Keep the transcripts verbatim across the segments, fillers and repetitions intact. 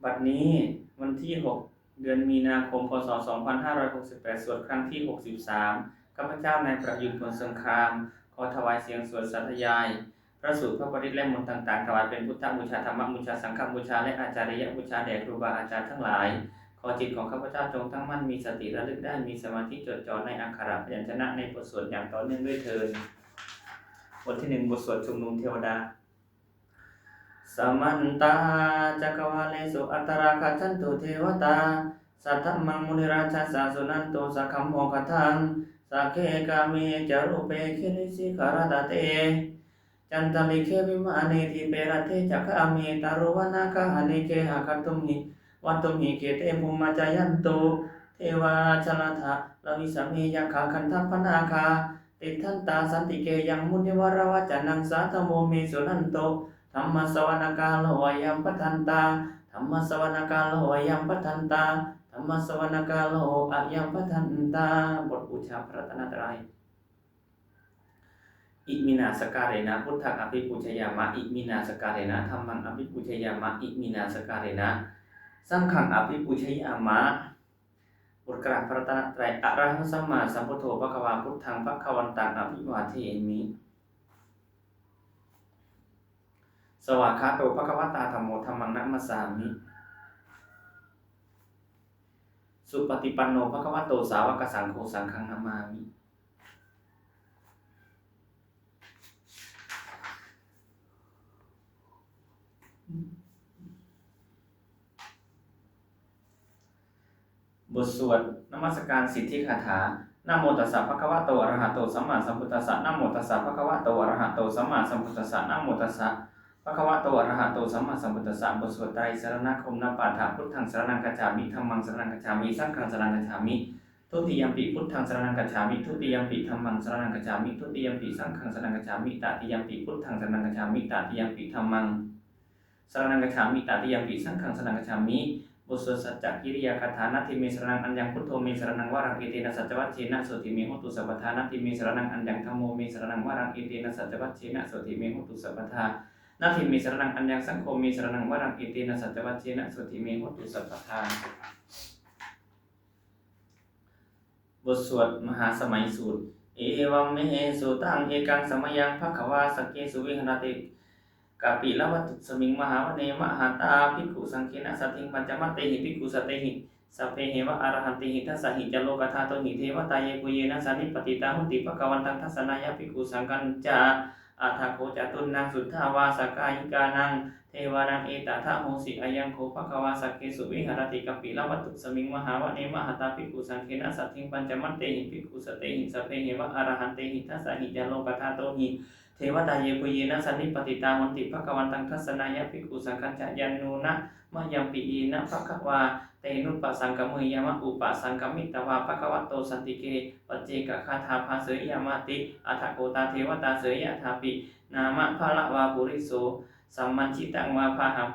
บัดนี้วันที่ หก เดือนมีนาคม พ.ศ. สองพันห้าร้อยหกสิบแปด สวดครั้งที่ หกสิบสาม ข้าพเจ้านายประยุทธ์ ผลสงคราม ขอถวายเสียงสวดสาธยาย พระสูตร พระปริตร และมนต์ต่างๆ ถวายเป็นพุทธบูชา ธรรมบูชา สังฆบูชา และอาจาริยบูชาแด่ครูบาอาจารย์ทั้งหลาย ขอจิตของข้าพเจ้าจงตั้งมั่น มีสติระลึกได้ มีสมาธิจดจ่อในอักขระพยัญชนะในบทสวดอย่างต่อเนื่องด้วยเทอญ บทที่หนึ่ง บทสวดชุมนุมเทวดา Samantā cakkavāḷesu atrāgacchantu devatā, saddhammaṃ munirājassa suṇantu saggamokkhadaṃ. Sagge kāme ca rūpe girisikharataṭe cantalikkhe vimāne, dīpe raṭṭhe ca gāme taruvanagahane gehavatthumhi khette bhummā cāyantu devā jalathalavisame yakkhagandhabbanāgā, tiṭṭhantā santike yaṃ munivaravacanaṃ sādhavo me suṇantu. Dhammassavanakālo ayambhadantā. Dhammassavanakālo ayambhadantā. Dhammassavanakālo ayambhadantā. บทบูชาพระรัตนตรัย Iminā sakkārena buddhaṃ abhipūjayāma. Iminā sakkārena dhammaṃ abhipūjayāma. Iminā sakkārena saṅghaṃ abhipūjayāma. บทกราบพระรัตนตรัย Arahaṃ sammāsambuddho bhagavā, buddhaṃ bhagavantaṃ abhivādemi. Svākkhāto bhagavatā dhammo, dhammaṃ namassāmi. Supaṭipanno bhagavato sāvakasaṅgho, saṅghaṃ namāmi. บทสวดนมัสการสิทธิคาถา Namo tassa bhagavato arahato sammāsambuddhassa. Namo tassa bhagavato arahato sammāsambuddhassa. Namo tassa bhagavato arahato sammāsambuddhassa. บทสวดไตรสรณคมนปาฐะ Buddhaṃ saraṇaṃ gacchāmi. Dhammaṃ saraṇaṃ gacchāmi. Saṅghaṃ saraṇaṃ gacchāmi. Dutiyampi buddhaṃ saraṇaṃ gacchāmi. Dutiyampi dhammaṃ saraṇaṃ gacchāmi. Dutiyampi saṅghaṃ saraṇaṃ gacchāmi. Tatiyampi buddhaṃ saraṇaṃ gacchāmi. Tatiyampi dhammaṃ saraṇaṃ gacchāmi. Tatiyampi saṅghaṃ saraṇaṃ gacchāmi. บทสวดสัจจกิริยาคาถา Natthi me saraṇaṃ aññaṃ, buddho me saraṇaṃ varaṃ, etena saccavajjena sotthi me hotu sabbadā. Natthi me saraṇaṃ aññaṃ, dhammo me saraṇaṃ varaṃ, etena saccavajjena sotthi me hotu sabbadā. Natthi me saraṇaṃ aññaṃ, saṅgho me saraṇaṃ varaṃ, etena saccavajjena sotthi me hotu sabbadā. บทสวดมหาสมัยสูตร Evaṃ me sutaṃ. Ekaṃ samayaṃ bhagavā sakkesu viharati kapilavatthusmiṃ mahāvane mahatā bhikkhusaṅghena saddhiṃ pañcamattehi bhikkhusatehi sabbeheva arahantehi. Dasahi ca lokadhātūhi devatā yebhuyyena sannipatitā honti bhagavantaṃ dassanāya bhikkhusaṅghañca. Atha kho catunnaṃ suddhāvāsakāyikānaṃ devānaṃ etadahosi: Ayaṃ kho bhagavā sakkesu viharati kapilavatthusmiṃ mahāvane mahatā bhikkhusaṅghena saddhiṃ pañcamattehi bhikkhusatehi sabbeheva arahantehi. Dasahi ca lokadhātūhi devatā yebhuyyena sannipatitā honti bhagavantaṃ dassanāya bhikkhusaṅghañca. Yannūna mayampi yena bhagavā tenupasaṅkameyyāma, upasaṅkamitvā bhagavato santike paccekagāthā bhāseyyāmāti. Atha kho tā devatā seyyathāpi nāma balavā puriso sammiñjitaṃ vā bāhaṃ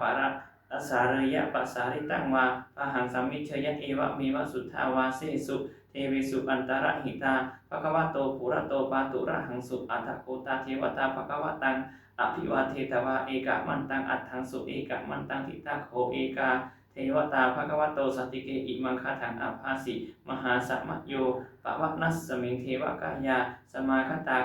pasāreyya, pasāritaṃ vā bāhaṃ sammiñjeyya, evameva suddhāvāsesu devesu antarahitā bhagavato purato pāturahaṃsu. Atha kho tā devatā bhagavantaṃ abhivādetvā ekamantaṃ aṭṭhaṃsu. Ekamantaṃ ṭhitā kho ekā devatā bhagavato santike imaṃ gāthaṃ abhāsi: Mahāsamayo pavanasmiṃ, devakāyā samāgatā;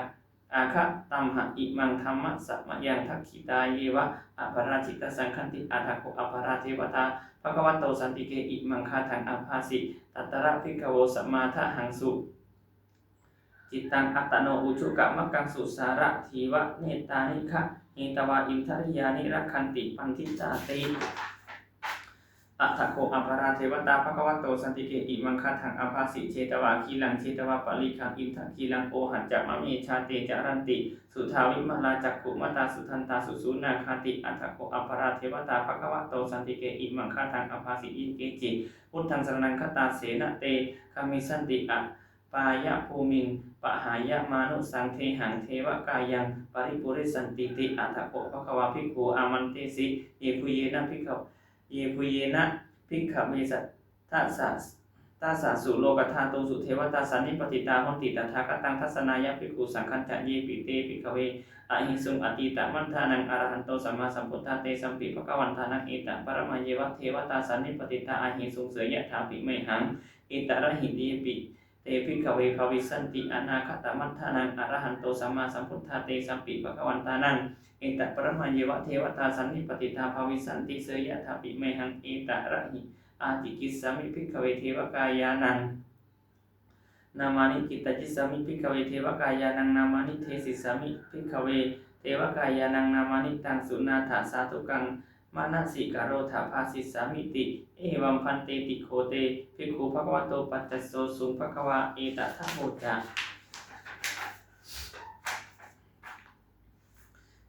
āgatamha imaṃ dhammasamayaṃ, dakkhitāyeva aparājitasaṅghanti. Atha kho aparā devatā bhagavato santike imaṃ gāthaṃ abhāsi: Tatra bhikkhavo samādahaṃsu, cittaṃ attano ujukamakaṃsu; sārathīva nettāni gahetvā, indriyāni rakkhanti paṇḍitāti. Atha kho aparā devatā bhagavato santike imaṃ gāthaṃ abhāsi: Chetvā khīlaṃ chetvā palighaṃ, indakhīlaṃ ohaccamanejā; te caranti suddhā vimalā, cakkhumatā sudantā susunāgāti. Atha kho aparā devatā bhagavato santike imaṃ gāthaṃ abhāsi: Ye keci buddhaṃ saraṇaṃ gatāse, na te gamissanti apāyabhūmiṃ; pahāya mānusaṃ dehaṃ, devakāyaṃ paripūressantīti. Atha kho bhagavā bhikkhū āmantesi: Yebhuyyena bhikkhave, yebhuyyena bhikkhave saddassa Tasasu lokadhātūsu devatā sannipatitā honti tathāgataṃ dassanāya bhikkhusaṅghañca. Yepi te bhikkhave ahesuṃ atītamaddhānaṃ arahanto sammāsambuddhā tesampi bhagavantānaṃ etaparamāyeva devatā sannipatitā ahesuṃ seyyathāpi mayhaṃ etarahi. Yepi te bhikkhave bhavissanti anāgatamaddhānaṃ arahanto sammāsambuddhā tesampi bhagavantānaṃ etaparamāyeva devatā sannipatitā bhavissanti seyyathāpi mayhaṃ etarahi. Ācikkhissāmi bhikkhave devakāyānaṃ nāmāni, kittayissāmi bhikkhave devakāyānaṃ nāmāni, desissāmi bhikkhave devakāyānaṃ nāmāni. Taṃ suṇātha sādhukaṃ manasikarotha bhāsissāmīti. Evaṃ bhanteti kho te bhikkhū bhagavato paccassosuṃ. Bhagavā etadavoca.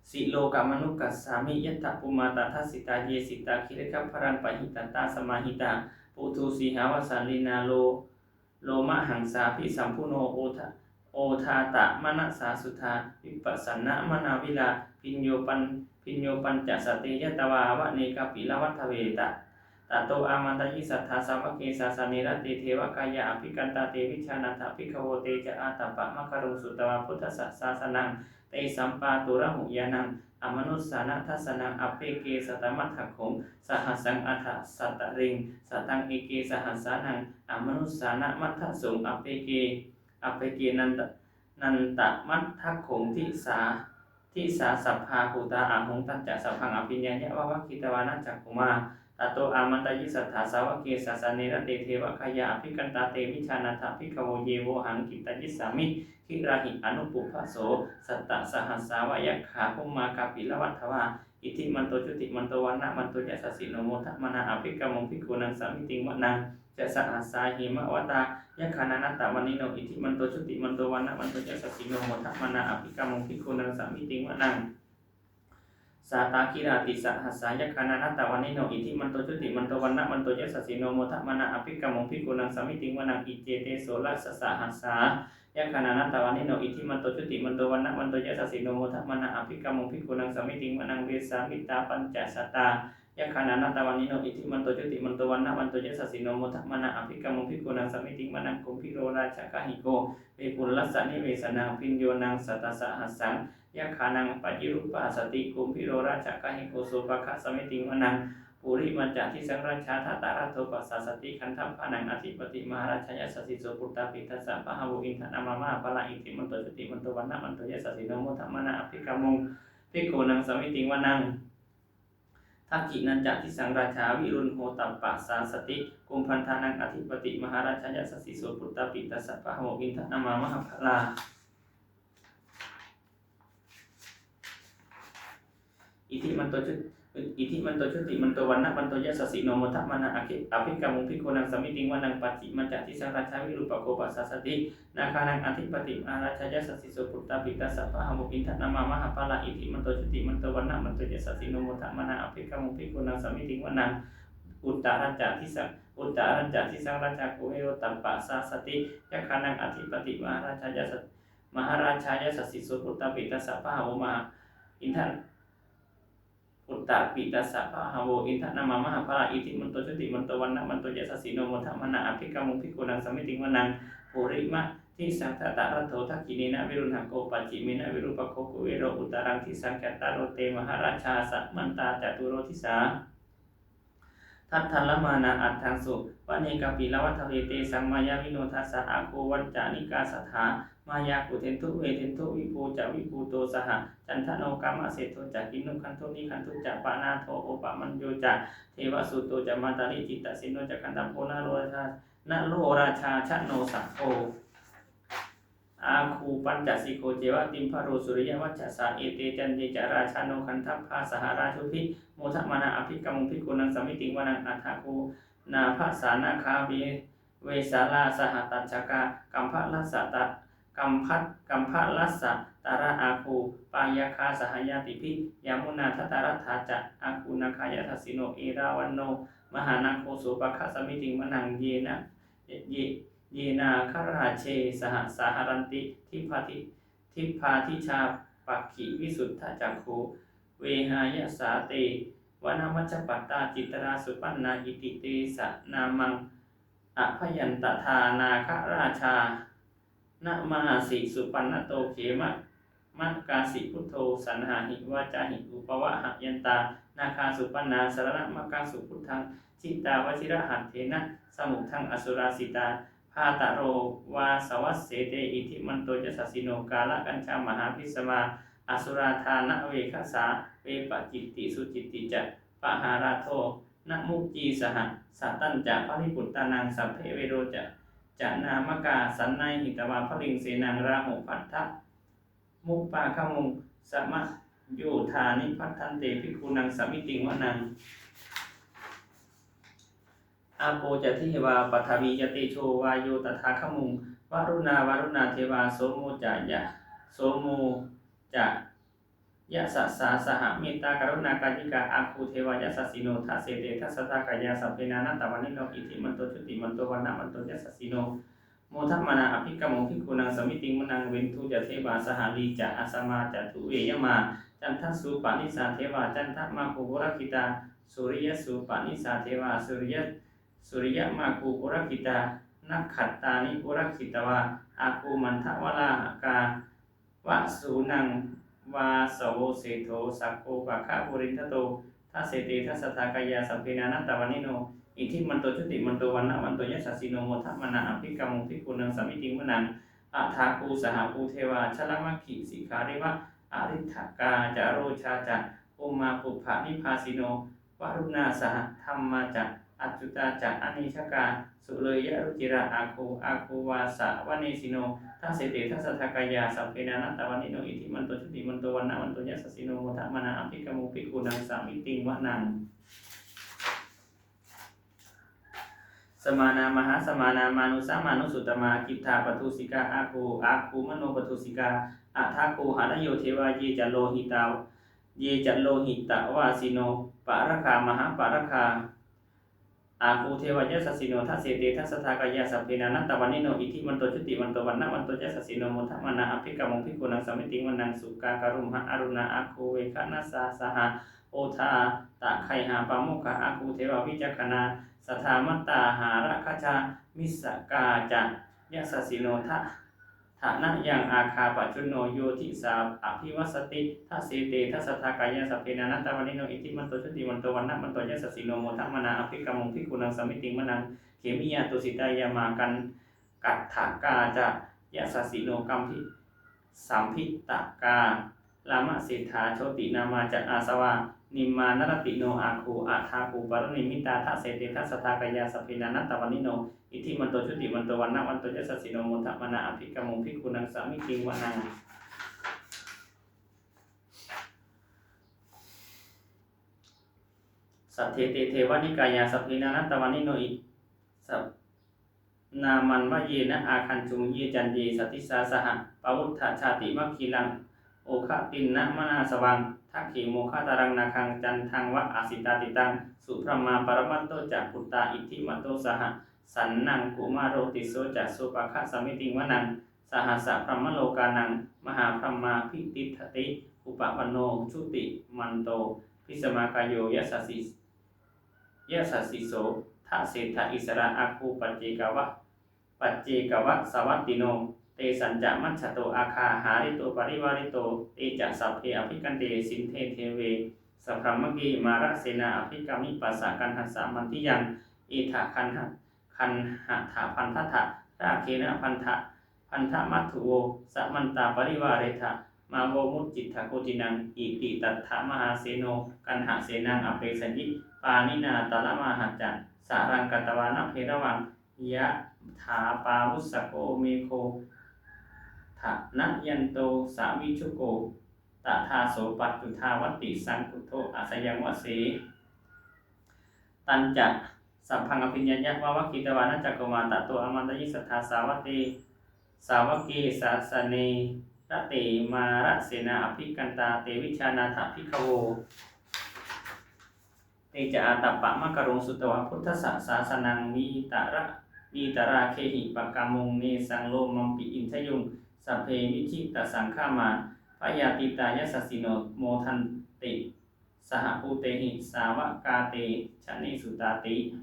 Silokamanukassāmi yattha bhummā tadassitā, ye sitā girigabbharaṃ pahitattā samāhitā. Puthū sīhāva sallīnā lo- lomahaṃsābhisambhuno odha- odātamanasā suddhā vippasannamanāvilā. Bhiyyo pan- bhiyyo pañcasate ñatvā vane kāpilavatthave ta- tato āmantayi satthā sāvake sāsane rate devakāyā abhikkantā te vijānātha bhikkhavo. Te ca ātappamakaruṃ sutvā buddhassa sāsanaṃ. Tesampāturahu ñāṇaṃ amanussāna dassanaṃ. Appeke satamaddakkhuṃ sahassaṃ atha sattariṃ. Sataṃ eke sahassānaṃ amanussānamaddasuṃ. Appeke appekenantamaddakkhuṃ disā disā sabbā phuṭā ahuṃ. Tañca sabbaṃ abhiññāya vavakkhitvāna cakkhumā. Tato āmantayi satthā sāvake sāsane rate devakāyā abhikkantā te vijānātha bhikkhavo. Ye vohaṃ kittayissāmi girāhi anupubbaso. Sattasahassā va yakkhā bhummā kāpilavatthavā. Iddhimanto jutimanto vaṇṇavanto yasassino modamānā abhikkāmuṃ bhikkhūnaṃ samitiṃ vanaṃ. Chasahassā hemavatā yakkhā nānattavaṇṇino. Iddhimanto jutimanto vaṇṇavanto yasassino modamānā abhikkāmuṃ bhikkhūnaṃ samitiṃ vanaṃ. Sātāgirā tisahassā yakkhā nānattavaṇṇino. Iddhimanto jutimanto vaṇṇavanto yasassino modamānā abhikkāmuṃ bhikkhūnaṃ samitiṃ vanaṃ. Iccete soḷasasahassā yakkhā nānattavaṇṇino. Iddhimanto jutimanto vaṇṇavanto yasassino modamānā abhikkāmuṃ bhikkhūnaṃ samitiṃ vanaṃ. Vessāmittā pañcasatā yakkhā nānattavaṇṇino. Iddhimanto jutimanto vaṇṇavanto yasassino modamānā abhikkāmuṃ bhikkhūnaṃ samitiṃ vanaṃ. Kumbhīro rājagahiko vepullassa nivesanaṃ. Bhiyyo naṃ satasahassaṃ yakkhānaṃ payirupāsati. Kumbhīro rājagahiko sopāga samitiṃ vanaṃ. Purimañca disaṃ rājā dhataraṭṭho pasāsati. Gandhabbānaṃ ādhipati mahārājā yasassi so. Puttāpi tassa bahavo indanāmā mahabbalā. Iddhimanto jutimanto vaṇṇavanto yasassino modamānā abhikkāmuṃ bhikkhūnaṃ samitiṃ vanaṃ. Dakkhiṇañca disaṃ rājā virūḷho tappasāsati. Kumbhaṇḍānaṃ ādhipati mahārājā yasassi so. Puttāpi tassa bahavo indanāmā mahabbalā. Iddhimanto ju- iddhimanto jutimanto vaṇṇavanto yasassino modamānā abhi- abhikkāmuṃ bhikkhūnaṃ samitiṃ vanaṃ. Pacchimañca disaṃ rājā virūpakkho pasāsati. Nāgānaṃ ādhipati mahārājā yasassi so. Puttāpi tassa bahavo indanāmā mahabbalā. Iddhimanto jutimanto vaṇṇavanto yasassino modamānā abhikkāmuṃ bhikkhūnaṃ samitiṃ vanaṃ. Uttarañca disaṃ uttarañca disaṃ rājā kuvero tappasāsati. Yakkhānaṃ ādhipati mahārājā yasassi mahārājā yasassi so. Puttāpi tassa bahavo maha- inda- puttāpi tassa bahavo indanāmā mahabbalā. Iddhimanto jutimanto vaṇṇavanto yasassino modamānā abhikkāmuṃ bhikkhūnaṃ samitiṃ vanaṃ. Purimadisaṃ dhataraṭṭho dakkhiṇena virūḷhako pacchimena virūpakkho kuvero uttaraṃ disaṃ. Cattāro te mahārājā samantā caturo disā daddallamānā aṭṭhaṃsu vane kāpilavatthave. Tesaṃ māyāvino dāsā āgū vañcanikā saṭhā māyā kuṭeṇḍu veṭeṇḍu viṭū ca viṭuṭo saha candano kāmaseṭṭho ca kinnughaṇḍu nighaṇḍu ca panādo opamañño ca devasūto ca mātali cittaseno ca gandhabbo naḷo rājā naḷo rājā janosabho āgū pañcasikho ceva timbarū suriyavacchasā. Ete caññe ca rājāno gandhabbā saha rājubhi modamānā abhikkāmuṃ bhikkhūnaṃ samitiṃ vanaṃ. Athāgū nābhasā nāgā ve vesālā saha tacchakā kambalassatarā kambalassatarā āgū pāyāgā saha ñātibhi. Yāmunā dhataraṭṭhā ca āgū nāgā yasassino erāvaṇo mahānāgo sopāga samitiṃ vanaṃ. Yena ye ye nāgarāje saharanti dibbā dibbā dijā pakkhi visuddhacakkhū vehāyasā te vanamajjhapattā citrā supaṇṇā iti tesa nāmaṃ. abhayantadā nāgarājānamāsi, supaṇṇato khemamakāsi buddho saṇhāhi vācāhi upavhayantā nāgā supaṇṇā saraṇamakaṃsu buddhaṃ jitā vajirahatthena samuddaṃ asurā sitā. Bhātaro vāsavassete iddhimanto yasassino, kālakañjā mahābhismā asurā dānaveghasā, vepacitti sucitti ca pahārādo namucī saha. Satañca baliputtānaṃ sabbe verocanāmakā, sannayhitvā baliṃ senaṃ rāhubhaddamupāgamuṃ, samayodāni bhaddante bhikkhūnaṃ samitiṃ vanaṃ. Āpo ca devā paṭhavī ca tejo vāyo tadāgamuṃ, varuṇā vāruṇā devā somo ca ya- somo ca yasasā saha. Mettākaruṇākāyikā āgū devā yasassino, dasete dasadhā kāyā sabbe nānattavaṇṇino, iddhimanto jutimanto vaṇṇavanto yasassino, modamānā abhikkāmuṃ bhikkhūnaṃ samitiṃ vanaṃ. Veṇḍū ca devā sahalī ca asamā ca duve yamā, candassūpanisā devā candamāgū purakkhitā, suriyassūpanisā devā suriya- suriyamāgū purakkhitā, nakkhattāni purakkhitvā āgū mandavalāhakā. Vasūnaṃ vāsavo seṭṭho sakkopāga purindado, dasete dasadhā kāyā sabbe nānattavaṇṇino, iddhimanto jutimanto vaṇṇavanto yasassino, modamānā abhikkāmuṃ bhikkhūnaṃ samitiṃ vanaṃ. Athāgū sahabhū devā jalamaggisikhāriva, ariṭṭhakā ca rojā ca ummāpupphanibhāsino, varuṇā sahadhammā ca accutā ca anejakā, sūleyyarucirā āgū āgū vāsavanesino, dasete dasadhā kāyā sabbe nānattavaṇṇino, iddhimanto jutimanto vaṇṇavanto yasassino, modamānā abhikkāmuṃ bhikkhūnaṃ samitiṃ vanaṃ. Samānā mahāsamānā mānusā mānusuttamā, khiḍḍāpadūsikā āgū āgū manopadūsikā, athāgū harayo devā ye ca lohitā ye ca lohitavāsino, pāragā mahāpāragā āgū devā yasassino, dasete dasadhā kāyā sabbe nānattavaṇṇino, iddhimanto jutimanto vaṇṇavanto yasassino, modamānā abhikkāmuṃ bhikkhūnaṃ samitiṃ vanaṃ. Sukkā karumhā aruṇā āgū veghanasā saha, odātagayhā pāmokkhā āgū devā vicakkhaṇā, sadāmattā hāragajā missakā ca yasassino, da- thanayaṃ āgā pajjunno yo disā abhivassati, dasete dasadhā kāyā sabbe nānattavaṇṇino, iddhimanto jutimanto vaṇṇavanto yasassino, modamānā abhikkāmuṃ bhikkhūnaṃ samitiṃ vanaṃ. Khemiyā tusitā yāmā kaṭṭhakā ca yasassino, kambi- sambitakā lāmaseṭṭhā jotināmā ca āsavā, nimmānaratino āgū athāgū paranimmitā, dasete dasadhā kāyā sabbe nānattavaṇṇino, iddhimanto jutimanto vaṇṇavanto yasassino, modamānā abhikkāmuṃ bhikkhūnaṃ samitiṃ vanaṃ. Saṭṭhete devanikāyā sabbe nānattavaṇṇino, i- sa- nāmanvayena āgañchuṃ ye caññe sadisā saha, pavutthajātimakhilaṃ oghatiṇṇamanāsavaṃ, dakkhemoghataraṃ nāgaṃ candaṃva asitātitaṃ. Subrahmā paramatto ca puttā iddhimato saha, sanaṅkumāro tisso ca sopāga samitiṃ vanaṃ. Sahassabrahmalokānaṃ mahābrahmābhitiṭṭhati, upapanno jutimanto bhismākāyo yasassi- yasassi so. Dasettha issarā āgū paccekava- paccekavasavattino, tesañca majjhato āgā hārito parivārito. Te ca sabbe abhikkante sinde deve sabrahmake, mārasenā abhikkāmi passa kaṇhassa mandiyaṃ. Etha gaṇha- gaṇhatha bandhatha rāgena bandha- bandhamatthu vo, samantā parivāretha mā vo muñcittha koci naṃ. Iti tattha mahāseno kaṇhasenaṃ apesayi, pāṇinā talamāhacca saraṃ katvāna bheravaṃ. Yathā pāvussako megho thanayanto savijjuko, tadā so paccudāvatti saṅkuddho asayaṃvase. Tañca sabbaṃ abhiññāya vavakkhitvāna cakkhumā, tato āmantayi satthā sāvatthe- sāvake sāsane rate, mārasenā abhikkantā te vijānātha bhikkhavo. Te ca ātappamakaruṃ sutvā buddhassa sāsanaṃ, vītara- vītarāgehi pakkāmuṃ nesaṃ lomampi iñjayuṃ. Sabbe vijitasaṅgāmā bhayātītā yasassino, modanti saha bhūtehi sāvakā te janesutāti.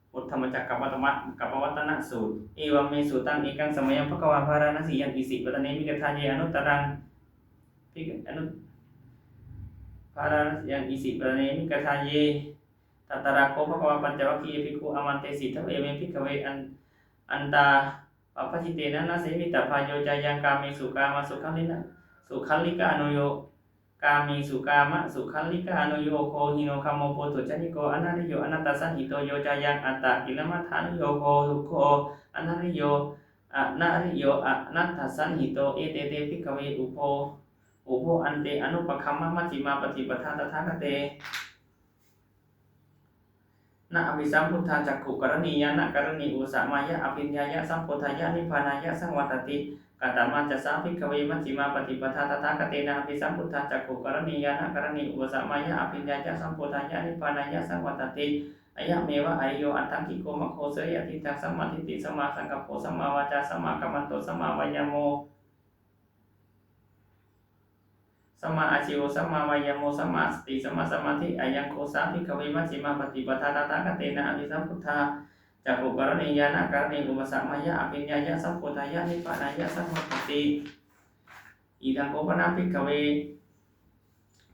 Uddhamacakkappavattanasūtram. Evaṃ me sutaṃ. Ekaṃ samayaṃ bhagavā bārāṇasiyaṃ isipatane migadāye anuttaraṃ bhik- anu- bārāṇasiyaṃ isipatane migadāye. Tatra kho bhagavā pañcavaggiye bhikkhū āmantesi. Dveme bhikkhave an- antā pabbajitena na sevitabbā. Yo cāyaṃ kāmesu kāmasukhalli- sukhallikānuyo- kāmesu kāmasukhallikānuyogo hīno gammo pothujjaniko anariyo anatthasañhito, yo cāyaṃ attakilamathānuyogo dukkho anariyo anariyo anatthasañhito. Ete te bhikkhave ubho ubho ante anupagamma majjhimā paṭipadā tathāgate na abhisambuddhā cakkhukaraṇī ñāṇakaraṇī upasamāya abhiññāya sambodhāya nibbānāya saṃvattati. Katamā ca sā bhikkhave majjhimā paṭipadā tathāgatena abhisambuddhā cakkhukaraṇī ñāṇakaraṇī upasamāya abhiññāya sambodhāya nibbānāya saṃvattati? Ayameva ariyo aṭṭhaṅgiko maggo, seyyathīdaṃ: sammādiṭṭhi sammāsaṅkappo sammāvācā sammākammanto sammāvāyāmo sammāājīvo sammāvāyāmo sammāsati sammāsamādhi. Ayaṃ kho sā bhikkhave majjhimā paṭipadā tathāgatena abhisambuddhā cakkhukaraṇī ñāṇakaraṇī upasamāya abhiññāya sambodhāya nibbānāya saṃvattati. Idaṃ kho pana bhikkhave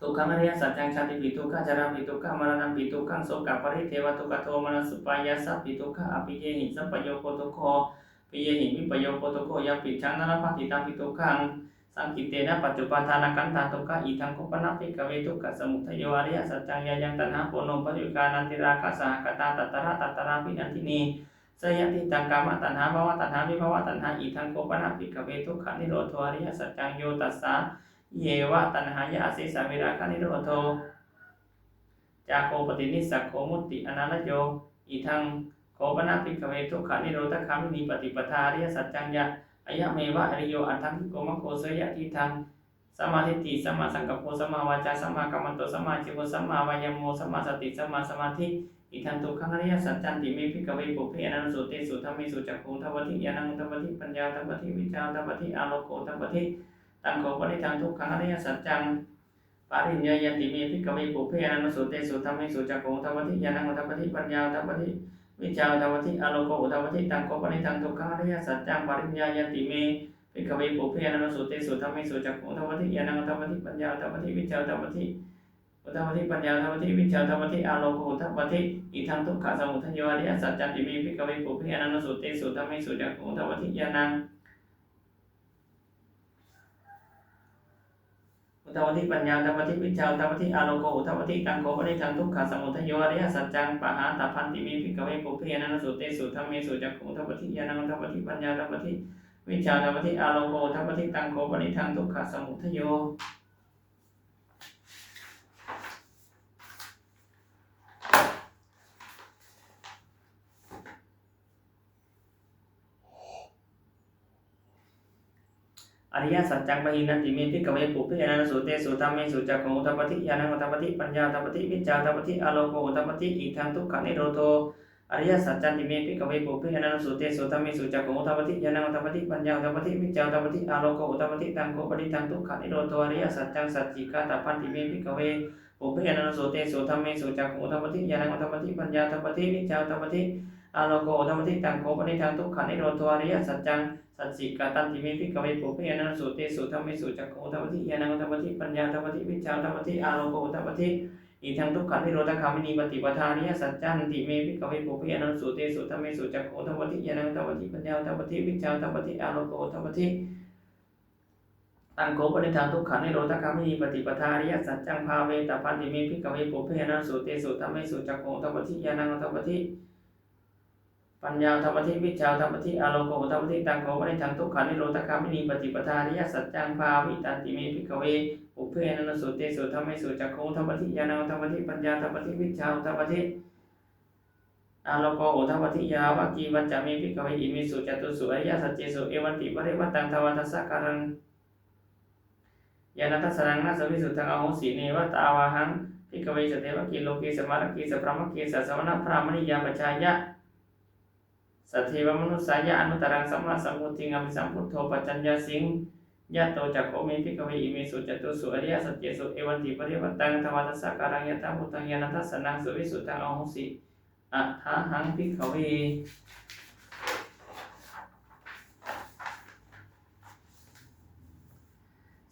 dukkhaṃ ariyasaccaṃ: jātipi dukkha jarāpi dukkhā maraṇampi dukkhaṃ sokaparidevadukkhadomanassupāyāsāpi dukkhā appiyehi sampayogo dukkho appiyehi vippayogo dukkho yampicchaṃ na labhati tampi dukkhaṃ saṅkhittena pañcupādānakkhandhā dukkhā. Idaṃ kho pana bhikkhave dukkhasamudayo ariyasaccaṃ: yāyaṃ taṇhā ponobbhavikā nandirāgasahagatā tatra tatrābhinandinī seyyathīdaṃ: kāmataṇhā bhavataṇhā vibhavataṇhā. Idaṃ kho pana bhikkhave dukkhanirodho ariyasaccaṃ: yo tassāyeva taṇhāya asesavirāganirodho cāgo paṭinissaggo mutti anālayo. Idaṃ kho pana bhikkhave dukkhanirodhagāminī paṭipadā ariyasaccaṃ: ayameva ariyo aṭṭhaṅgiko maggo, seyyathīdaṃ: sammādiṭṭhi sammāsaṅkappo sammāvācā sammākammanto sammāājīvo sammāvāyāmo sammāsati sammāsamādhi. Idaṃ dukkhaṃ ariyasaccanti me bhikkhave pubbe ananussutesu dhammesu cakkhuṃ udapādi ñāṇaṃ udapādi paññā udapādi vijjā udapādi āloko udapādi. Taṃ kho panidaṃ dukkhaṃ ariyasaccaṃ pariññeyyanti me bhikkhave pubbe ananussutesu dhammesu cakkhuṃ udapādi ñāṇaṃ udapādi paññā udapādi vijjā udapādi āloko udapādi. Taṃ kho panidaṃ dukkhaṃ ariyasaccaṃ pariññeyyanti me bhikkhave pubbe ananussutesu dhammesu cakkhuṃ udapādi ñāṇaṃ udapādi paññā udapādi vijjā udapādi udapādi paññā udapādi vijjā udapādi āloko udapādi. Idaṃ dukkhasamudayo ariyasaccanti me bhikkhave pubbe ananussutesu dhammesu cakkhuṃ udapādi ñāṇaṃ udapādi paññā udapādi vijjā udapādi āloko udapādi. Taṃ kho panidaṃ dukkhasamudayo ariyasaccaṃ pahātabbanti me bhikkhave pubbe ananussutesu dhammesu cakkhuṃ udapādi ñāṇaṃ udapādi paññā udapādi vijjā udapādi āloko udapādi. Taṃ kho panidaṃ dukkhasamudayo ariyasaccaṃ pahīnanti me bhikkhave pubbe ananussutesu dhammesu cakkhuṃ udapādi ñāṇaṃ udapādi paññā udapādi vijjā udapādi āloko udapādi. Idaṃ dukkhanirodho ariyasaccanti me bhikkhave pubbe ananussutesu dhammesu cakkhuṃ udapādi ñāṇaṃ udapādi paññā udapādi vijjā udapādi āloko udapādi. Taṃ kho panidaṃ dukkhasamudayo ariyasaccaṃ sacchikātabbanti me bhikkhave pubbe ananussutesu dhammesu cakkhuṃ udapādi ñāṇaṃ udapādi paññā udapādi vijjā udapādi āloko udapādi. Taṃ kho panidaṃ dukkhanirodho ariyasaccaṃ sacchikatanti me bhikkhave pubbe ananussutesu dhammesu cakkhuṃ udapādi ñāṇaṃ udapādi paññā udapādi vijjā udapādi āloko udapādi. Idaṃ dukkhanirodhagāminī paṭipadā ariyasaccanti me bhikkhave pubbe ananussutesu dhammesu cakkhuṃ udapādi ñāṇaṃ udapādi paññā udapādi vijjā udapādi āloko udapādi. Taṃ kho panidaṃ dukkhanirodhagāminī paṭipadā ariyasaccaṃ bhāvetabbanti me bhikkhave pubbe ananussutesu dhammesu cakkhuṃ udapādi ñāṇaṃ udapādi paññā udapādi vijjā udapādi āloko udapādi. Taṃ kho panidaṃ dukkhanirodhagāminī paṭipadā ariyasaccaṃ bhāvitanti me bhikkhave pubbe ananussutesu dhammesu cakkhuṃ udapādi ñāṇaṃ udapādi paññā udapādi vijjā udapādi āloko udapādi. Yāvakīvañca me bhikkhave imesu catūsu ariyasaccesu evantiparivaṭṭaṃ dvādasākāraṃ ñāṇadassanaṃ na suvisuddhaṃ ahosi, neva tāvāhaṃ bhikkhave sadevake loke samārake sabrahmake sassamaṇabrāhmaṇiyā pajāya sadevamanussāya anuttaraṃ sammāsambuddhiṃ abhisambuddho paccaññāsiṃ. Yato ca kho me bhikkhave imesu catūsu ariyasaccesu evantiparivaṭṭaṃ dvādasākāraṃ yathābhūtaṃ ñāṇadassanaṃ suvisuddhaṃ ahosi, Athāhaṃ bhikkhave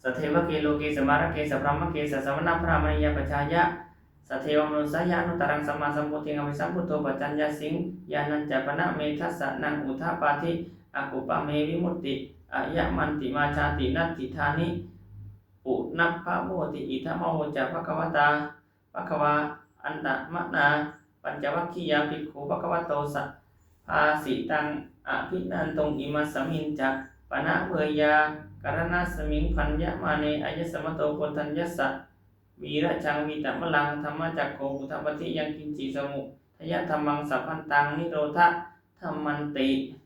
sadevake loke samārake sabrahmake sassamaṇabrāhmaṇiyā pajāya sadevamanussāya anuttaraṃ sammāsambodhiṃ abhisambuddho paccaññāsiṃ. Yānañca pana me dassanaṃ udapādi, akuppā me vimutti, ayamantimā jāti, natthidāni punabbhavoti. Idamavoca bhagavatā bhagavā. Attamanā pañcavaggiyā bhikkhū bhagavato bhāsitaṃ abhinanduṃ. Imasmiñca pana veyyākaraṇasmiṃ bhaññamāne āyasmato koṇḍaññassa virajaṃ vītamalaṃ dhammacakkhuṃ udapādi yaṅkiñci samudayadhammaṃ sabbantaṃ nirodhadhammanti.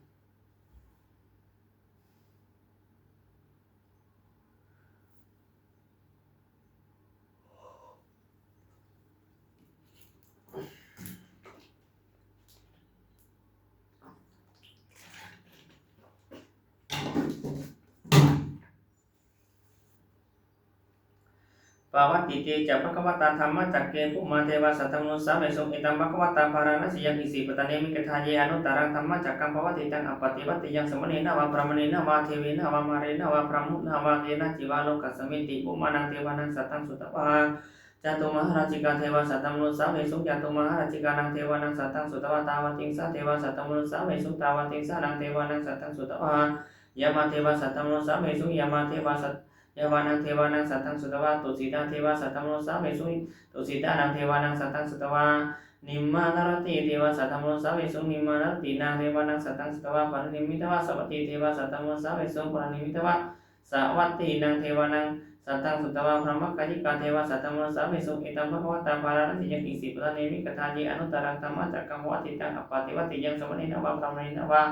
Pavattite ca bhagavatā dhammacakke bhummā devā saddamanussāvesuṃ. Etambhagavatā Bārāṇasiyaṃ Isipatane Migadāye anuttaraṃ dhammacakkaṃ pavattitaṃ appaṭivattiyaṃ samaṇena vā brāhmaṇena vā devena vā mārena vā brahmunā vā kenaci vā lokasminti. Bhummānaṃ devānaṃ saddaṃ sutvā Cātummahārājikā devā saddamanussāvesuṃ. Cātummahārājikānaṃ devānaṃ saddaṃ sutvā tāvatiṃsā devā saddamanussāvesuṃ. Tāvatiṃsānaṃ devānaṃ saddaṃ sutvā yamā devā saddamanussāvesuṃ. Yamā devā sad- yāvānaṃ devānaṃ saddaṃ sutvā tusitā devā saddamanussāvesuṃ. Tusitānaṃ devānaṃ saddaṃ sutvā nimmānaratī devā saddamanussāvesuṃ. Nimmānaratīnaṃ devānaṃ saddaṃ sutvā paranimmitavasavattī devā saddamanussāvesuṃ. Paranimmitavasavattīnaṃ devānaṃ saddaṃ sutvā brahmakāyikā devā saddamanussāvesuṃ. Etambhagavatā Bārāṇasiyaṃ Isipatane Migadāye anuttaraṃ dhammacakkaṃ pavattitaṃ appaṭivattiyaṃ samaṇena vā brāhmaṇena vā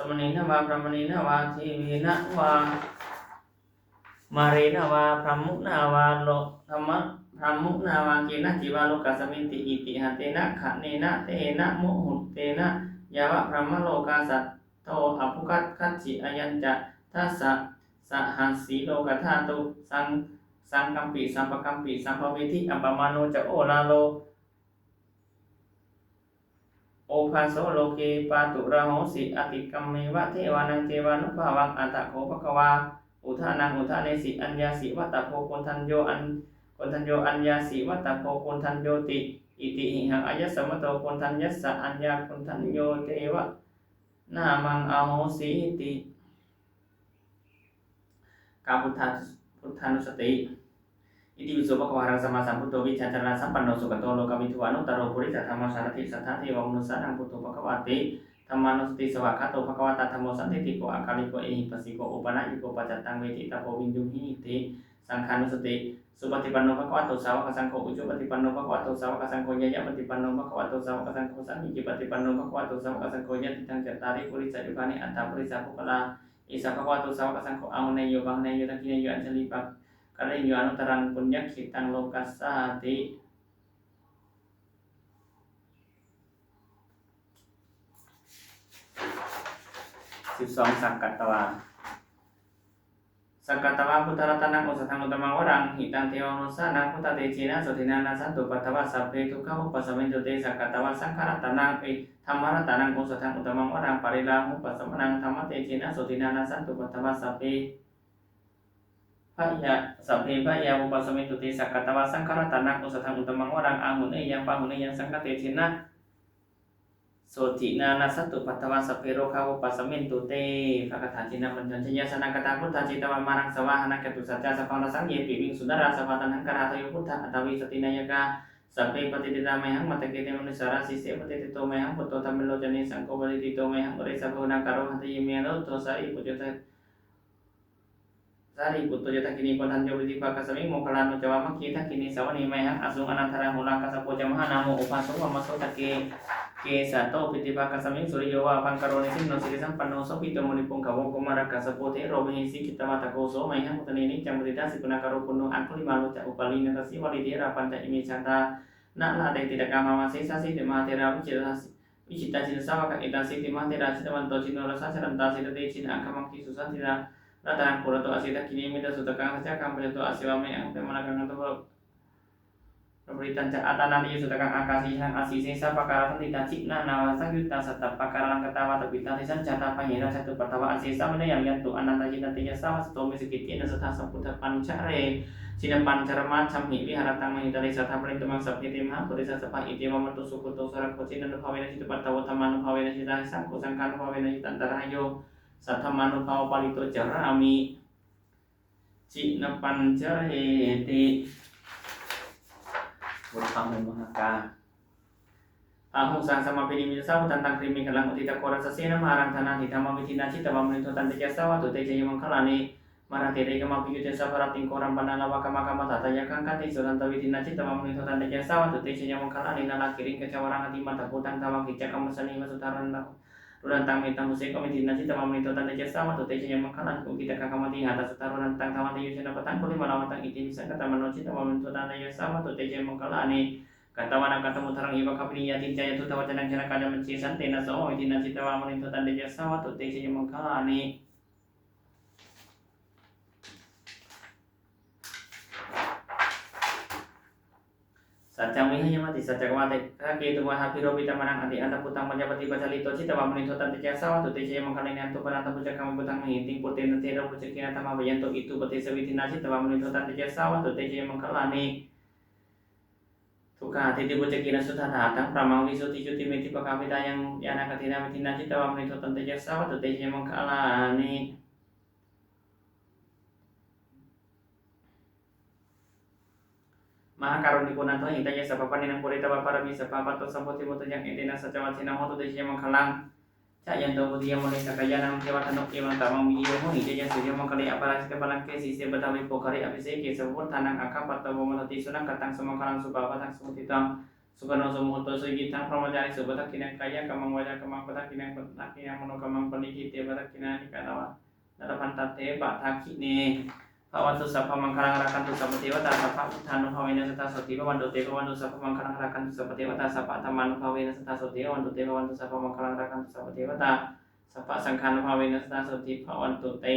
samaṇena vā brāhmaṇena vā devena vā mārena vā brahmunā vā lo- dhamma- brahmunā vā kenaci vā lokasminti. Itiha tena khaṇena tena muhuttena yāva brahmalokā saddo abbhuggacchi. Ayañca dasasahassī lokadhātu saṃ- saṅkampi sampakampi sampavedhi. Appamāṇo ca oḷāro obhāso loke pāturahosi. Atikkāmeva devānaṃ devānubhāvaṃ. Atha kho bhagavā udānaṃ udānesi: Aññāsi vata bho koṇḍañño añ- koṇḍañño aññāsi vata bho koṇḍaññoti. Itihidaṃ āyasmato koṇḍaññassa aññākoṇḍañño deva nāmaṃ ahosīti. Ka buddha- buddhānussati. Itipi so bhagavā arahaṃ sammāsambuddho vijjācaraṇasampanno sugato lokavidū anuttaro purisadammasārathi satthā devamanussānaṃ buddho bhagavāti. Dhammānussati. Svākkhāto bhagavatā dhammo sandiṭṭhiko akāliko ehipassiko opanayiko paccattaṃ veditabbo viññūhīti. Saṅghānussati. Supaṭipanno bhagavato sāvakasaṅgho, ujupaṭipanno bhagavato sāvakasaṅgho, ñāyapaṭipanno bhagavato sāvakasaṅgho, sāmīcipaṭipanno bhagavato sāvakasaṅgho, yadidaṃ cattāri purisayugāni aṭṭha purisapuggalā, esa bhagavato sāvakasaṅgho, āhuneyyo pāhuneyyo dakkhiṇeyyo añjalikaraṇīyo anuttaraṃ puññakkhettaṃ lokassāti. สิบสอง Sakkatvā. Sakkatvā buddharatanaṃ osathaṃ uttamaṃ varaṃ, hitaṃ devamanussānaṃ buddhatejena sotthinā, nassantupaddavā sabbe dukkhā vūpasamentu te. Sakkatvā saṅgharatanaṃ, eh, dhammaratanaṃ osathaṃ uttamaṃ varaṃ, pariḷāhūpasamanaṃ dhammatejena sotthinā, nassantupaddavā sabbe bhayā, sabbe bhayā vūpasamentu te. Sakkatvā saṅgharatanaṃ osathaṃ uttamaṃ varaṃ, āhuneyyaṃ pāhuneyyaṃ saṅghatejena sotthinā, nassantupaddavā sabbe rogā vūpasamentu te. คาถาชินบัญชร Jayāsanākatā buddhā jetvā māraṃ savāhanaṃ, catusaccāsabhaṃ rasaṃ ye piviṃsu narāsabhā. Taṇhaṅkarādayo buddhā aṭṭhavīsati nāyakā, sabbe patiṭṭhitā mayhaṃ matthake te munissarā. Sīse patiṭṭhito mayhaṃ buddho dhamme locane saṅgho patiṭṭhito mayhaṃ ure sabbaguṇākaro. Hadaye me Anuruddho Sāriputto ca Sāriputto ca dakkhiṇe Koṇḍañño piṭṭhibhāgasmiṃ Moggallāno ca vāmake. Dakkhiṇe savane mayhaṃ āsuṃ Ānandarāhulā, Kassapo ca Mahānāmo ubhāsuṃ vāmasotake. Kesato piṭṭhibhāgasmiṃ suriyo va pabhaṅkaro, nisinno sirisampanno Sobhito munipuṅgavo. Kumārakassapo thero mahesī cittavādako, so mayhaṃ vadane niccaṃ patiṭṭhāsi guṇākaro. Puṇṇo Aṅgulimālo ca Upālī Nandasīvalī, therā pañca ime jātā nalāṭe tilakā mama. Sesāsīti mahātherā vijitā jinassāvakā, etāsīti mahātherā jitavanto jinorasā, jalantā sīlatejena aṅgamaṅgesu saṇṭhitā. Ratanaṃ purato āsi dakkhiṇe mettasuttakaṃ, dhajaggaṃ pacchato āsi vāme aṅgulimālakaṃ. Khandhamoraparittañca āṭānāṭiyasuttakaṃ, ākāse chadanaṃ āsi sesā pākārasaṇṭhitā. Jinānātha saṃyuttā sattappākāralaṅkatā, vātapittādisañjātā pahīnā catupaddavā, asesā vinayaṃ yantu anantajinatejasā. Vasato me sakiccena sadā sambuddhapañjare, jinapañjaramajjhamhi viharantaṃ mahītale. Sadā pālentu maṃ sabbe te mahāpurisāsabhā, iccevamanto sugutto surakkho, jinānubhāvena jitupaddavo dhammānubhāvena jitārisaṅgho, saṅghānubhāvena jitantarāyo, saddhammānubhāvapālito carāmi jinapañjareti. Buddhaṃ mahākā. Bāhuṃ sahassamabhinimmitasāvudhantaṃ, grīmekhalaṃ uditaghorasasenamāraṃ, dānādidhammavidhinā jitavā munindo, tantejasā hotu te jayamaṅgalāni. Mārātirekamabhiyujjhitasabbarattiṃ, ghorampanāḷavakamakkhamathaddhayakkhaṃ, khantīsudantavidhinā jitavā munindo, tantejasā hotu te jayamaṅgalāni. Nāḷāgiriṃ gajavaraṃ atimattabhūtaṃ, dāvaggicakkamasanīva sudāruṇantaṃ, mettambusekavidhinā jitavā munindo, tantejasā hotu te jayamaṅgalāni. Ukkhittakhaggamatihatthasudāruṇantaṃ, dhāvantiyojanapathaṅgulimālavantaṃ, iddhībhisaṅkhatamano jitavā munindo, tantejasā hotu te jayamaṅgalāni. Katvāna kaṭṭhamudaraṃ iva gabbhinīyā, ciñcāya duṭṭhavacanaṃ janakāyamajjhe, santena somavidhinā jitavā munindo, tantejasā hotu te jayamaṅgalāni. Saccaṃ vihāya matisaccakavādaketuṃ, vādābhiropitamanaṃ atiandhabhūtaṃ, paññāpadīpajalito jitavā munindo, tantejasā hotu te jayamaṅgalāni. Nandopanandabhujagaṃ vibudhaṃ mahiddhiṃ, puttena therabhujagena damāpayanto, iddhūpadesavidhinā jitavā munindo, tantejasā hotu te jayamaṅgalāni. Duggāhadiṭṭhibhujagena sudaṭṭhahatthaṃ, brahmaṃ visuddhijutimiddhibakābhidhānaṃ, bhāvābhiṭhānaṃ ñāṇāgadena vidhinā jitavā munindo, tantejasā hotu te jayamaṅgalāni. Mahākāruṇiko nātho hitāya sabbapāṇinaṃ, pūretvā pāramī sabbā patto sambodhimuttamaṃ, etena saccavajjena hotu te jayamaṅgalaṃ. Jayanto bodhiyā mūle sakyānaṃ nandivaḍḍhano, evaṃ tvaṃ vijayo hohi jayassu jayamaṅgale, aparājitapallaṅke sīse paṭhavipokkhare, abhiseke sabbabuddhānaṃ aggappatto pamodati. Sunakkhattaṃ sumaṅgalaṃ supabhātaṃ suhuṭṭhitaṃ, sukhaṇo sumuhutto ca suyiṭṭhaṃ brahmacārisu, padakkhiṇaṃ kāyakammaṃ vācākammaṃ padakkhiṇaṃ, padakkhiṇaṃ manokammaṃ paṇidhī te padakkhiṇāni katvāna labhantatthe padakkhiṇe. Bhavatu sabbamaṅgalaṃ, rakkhantu sabbadevatā, sabbabuddhānubhāvena sadā sotthī bhavantu te. Bhavatu sabbamaṅgalaṃ, rakkhantu sabbadevatā, sabbadhammānubhāvena sadā sotthī bhavantu te. Bhavatu sabbamaṅgalaṃ, rakkhantu sabbadevatā, sabbasaṅghānubhāvena sadā sotthī bhavantu te.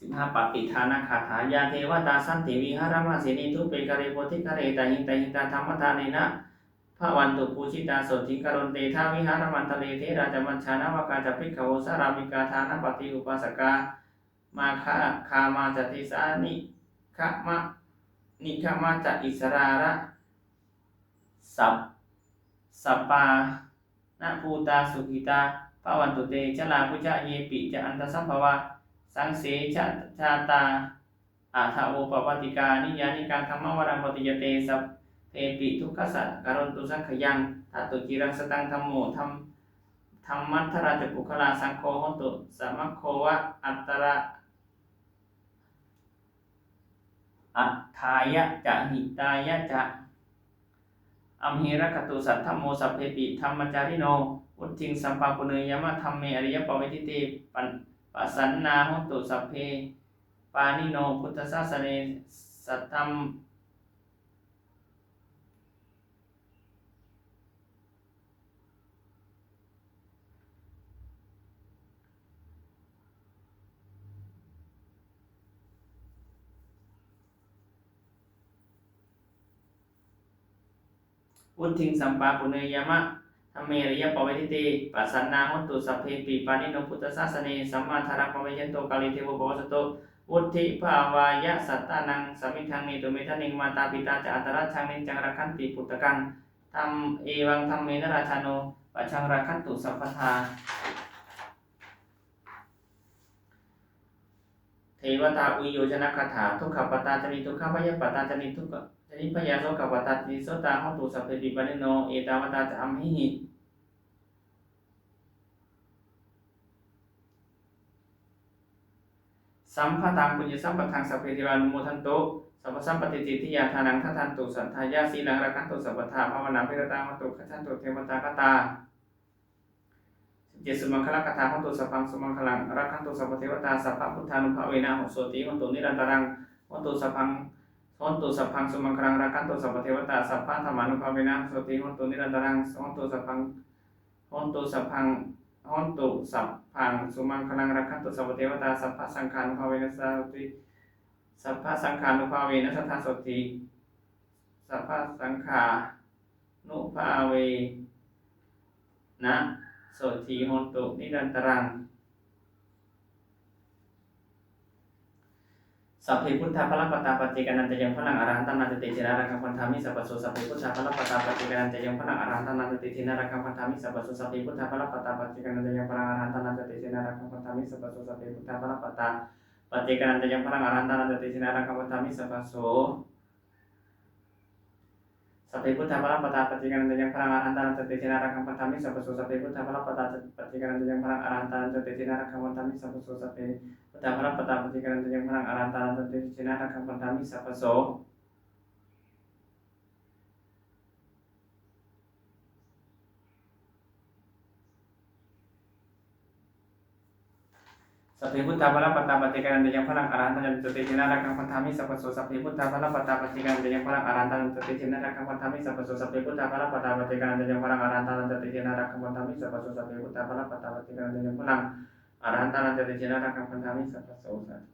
Simhapaṭidhānagāthā. Yā devatā santi vihāramāsane, thūpe ghare bodhighare tahiṃ tahiṃ, tā dhammadānena bhavantu pūjitā, sotthiṃ karontedha vihāramaṇḍale. Therā ca majjhā navakā ca bhikkhavo, sārāmikā dānapatī upāsakā, māgā gāmā ca desā nigamā, nigamā ca issarā, sab-, sappāṇabhūtā sukhitā bhavantu te. Jalābujā yepi ca aṇḍasambhavā, saṃsedajātā athavopapātikā, niyyānikaṃ dhammavaraṃ paṭicca te sabbepi dukkhassa karontu saṅkhayaṃ. Ṭhātu ciraṃ sataṃ dhammo, dham-, dhammaddharā ca puggalā, saṅgho hotu samaggo va attarā, atthāya ca hitāya ca. Amhe rakkhatu saddhammo, sabbepi dhammacārino. Vuḍḍhiṃ sampāpuṇeyyāma, dhamme ariyappavedite. Pa-, pasannā hontu sabbe pāṇino buddhasāsane. Saddham-, vuḍḍhiṃ sampāpuṇeyyāma, dhamme ariyappavedite. Pasannā hontu sabbepi pāṇino buddhasāsane. Sammā dhāraṃ pavecchanto, kāle devo pavassatu. Vuḍḍhibhāvāya sattānaṃ, samiddhaṃ netu medaniṃ. Mātā pitā ca atrajaṃ, niccaṃ rakkhanti puttakaṃ. Dham-, evaṃ dhammena rājāno, pajaṃ rakkhantu sabbadā. Devatāuyyojanagāthā. Dukkhappattā ca niddukkhā, bhayappattā ca niddukkhā, ca nibbhayā, sokappattā ca nissokā, hontu sabbepi pāṇino. Ettāvatā ca amhehi sambhataṃ puññasampadaṃ, sabbe devānumodantu, sabbasampattisiddhiyā. Dānaṃ dadantu saddhāya, sīlaṃ rakkhantu sabbadā, bhāvanābhiratā hontu, gacchantu devatāgatā. Sumaṅgalagāthā. Hotu sabbaṃ sumaṅgalaṃ, rakkhantu sabbadevatā, sabbabuddhānubhāvena sotthī hontu nirantaraṃ. Hotu sabbaṃ, hotu sabbaṃ sumaṅgalaṃ, rakkhantu sabbadevatā, sabbadhammānubhāvena sotthī hontu nirantaraṃ. Hotu sabbaṃ, hontu sabbaṃ, hontu sabbaṃ sumaṅgalaṃ, rakkhantu sabbadevatā, sabbasaṅghānubhāvena sadā sotthī, sabbasaṅghānubhāvena sadā sotthī, sabbasaṅghānubhāvena sotthī hontu nirantaraṃ. Sabbe buddhā balappattā, paccekānañca yaṃ balaṃ, arahantānañca tejena rakkhaṃ bandhāmi sabbaso. Sabbe buddhā balappattā, paccekānañca yaṃ balaṃ, arahantānañca tejena rakkhaṃ bandhāmi sabbaso. Sabbe buddhā balappattā, paccekānañca yaṃ balaṃ, arahantānañca tejena rakkhaṃ bandhāmi sabbaso. Sabbe buddhā balappattā, paccekānañca yaṃ balaṃ, arahantānañca tejena rakkhaṃ bandhāmi sabbaso. Sabbe buddhā balappattā, paccekānañca yaṃ balaṃ, arahantānañca tejena rakkhaṃ bandhāmi sabbaso. Sabbe buddhā balappattā, paccekānañca yaṃ balaṃ, arahantānañca tejena rakkhaṃ bandhāmi sabbaso. Sabbe buddhā balappattā, paccekānañca yaṃ balaṃ, arahantānañca tejena rakkhaṃ bandhāmi sabbaso. Sabbe buddhā balappattā, paccekānañca yaṃ balaṃ, arahantānañca tejena rakkhaṃ bandhāmi sabbaso. Sabbe buddhā balappattā, paccekānañca yaṃ balaṃ, arahantānañca tejena rakkhaṃ bandhāmi sabbaso. Sabbe buddhā balappattā, paccekānañca yaṃ balaṃ, arahantānañca tejena rakkhaṃ bandhāmi sabbaso. Sabbe buddhā balappattā, paccekānañca yaṃ balaṃ, arahantānañca tejena rakkhaṃ bandhāmi sabbaso. Sādhu.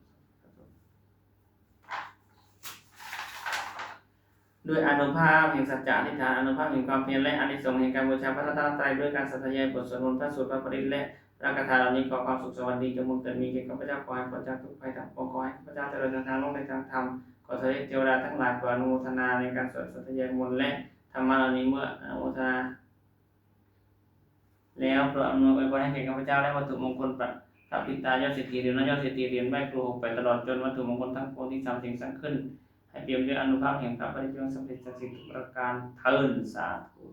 ด้วยอานุภาพแห่งสัจจะอธิษฐาน อานุภาพแห่งความเพียร และอานิสงส์แห่งการบูชาพระรัตนตรัยด้วยการสาธยายบทสวดมนต์ พระสูตร พระปริตร และพระคาถาเหล่านี้ ขอความสุขสวัสดีจงบังเกิดมีแก่ข้าพเจ้า ขอให้พ้นจากทุกข์ภัยทั้งปวง ขอให้ข้าพเจ้าเจริญเดินทางโลกในทางธรรม ขอเทวดาทั้งหลายโปรดอนุโมทนาในการสวดสาธยายมนต์และธรรมะเหล่านี้ เมื่ออนุโมทนา แล้วโปรดอำนวยอวยพรให้แก่ข้าพเจ้าและวัตถุมงคลประดับปิดตายอดเศรษฐีเหรียญ และยอดเศรษฐีเหรียญไหว้ครูหกแปด ตลอดจนวัตถุมงคลทั้งปวงที่สามสิ่งสร้างขึ้น ให้เปี่ยมด้วยอานุภาพแห่งพระปริตรจงสำเร็จศักดิ์สิทธิ์ทุกประการเทอญ สาธุ